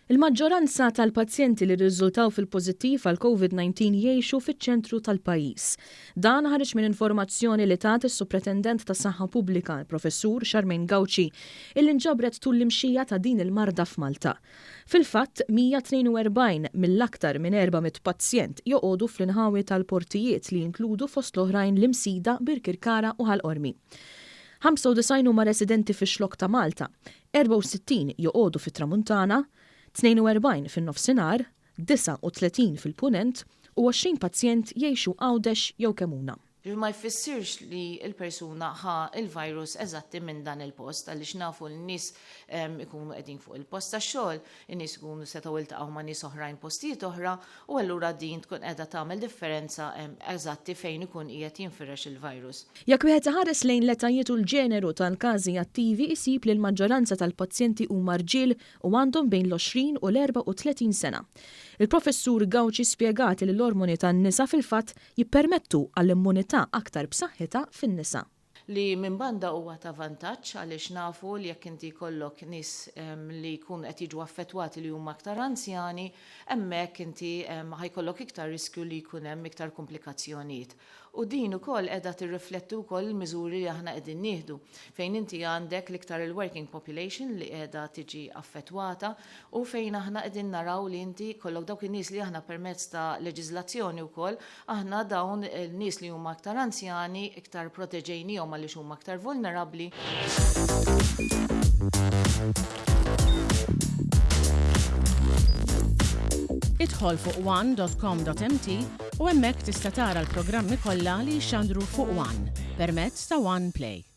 Il-maġġoranza tal-pazjenti li rriżultaw fil-pożittiv għall-Covid-19 jgħixu fiċ-ċentru tal-pajjiż. Dan ħareġ minn informazzjoni li tat is-Supretendent tas-Saħħa Pubblika, il-Professur Charmaine Gauci, illi nġabret tul l-imxija ta' din il-marda f'Malta. Fil-fatt, 142 mill-aktar minn 400 pazjent joqogħdu fl-inħawi tal-portijiet li jinkludu fost l-oħrajn l-Imsida, Birkirkara u Ħal Qormi. 95 huma residenti fix-Xlokk ta' Malta, 64 joqogħdu fit-Tramuntana, 42 fin-Nofsinhar, 39 fil-Punent u 20 pazjent jgħixu Għawdex jew Kemuna. Ġifieri ma jfissirx li l-persuna ħa l-virus eżatti minn dan il-post għaliex nafu li n-nies ikunu qegħdin fuq il-post tax-xogħol, in-nies ikunu setgħu iltaqgħu ma' nies oħrajn postijiet oħra u allura din tkun qiegħda tagħmel differenza eżatti fejn ikun qiegħed jinfirex il-virus. Jekk wieħed iħares lejn l-etajiet u l-ġeneru tal-każi attivi jsib li l-maġġoranza tal-pazjenti huma rġiel u għandhom bejn l-20 u l-34 sena. Il-Professur Gauci spjegat li l-ormoni tan-nisa fil-fatt jippermettu għal immunità aktar b'saħħitha fin-nisa. Li minn banda huwa ta' vantaġġ għaliex nafu li jekk inti jkollok nies li jkunu qed jiġu affettwati li huma aktar anzjani, hemmhekk inti ħa jkollok iktar riskju li jkun hemm iktar kumplikazzjonijiet. U din ukoll qiegħda tirrifletti wkoll il-miżuri li aħna qegħdin nieħdu, fejn inti għandek l-iktar il-working population li qiegħda tiġi affettwata u fejn aħna qegħdin naraw li inti jkollok dawk in-nies li aħna permezz ta' leġiżlazzjoni wkoll Aħna dawn il-nies li huma aktar anzjani iktar proteġejnihom għaliex huma aktar vulnerabbli. Idħol fuq one.com.mt u hemmhekk tista' tara l-programmi kollha li jixxandru fuq One permezz ta' One Play.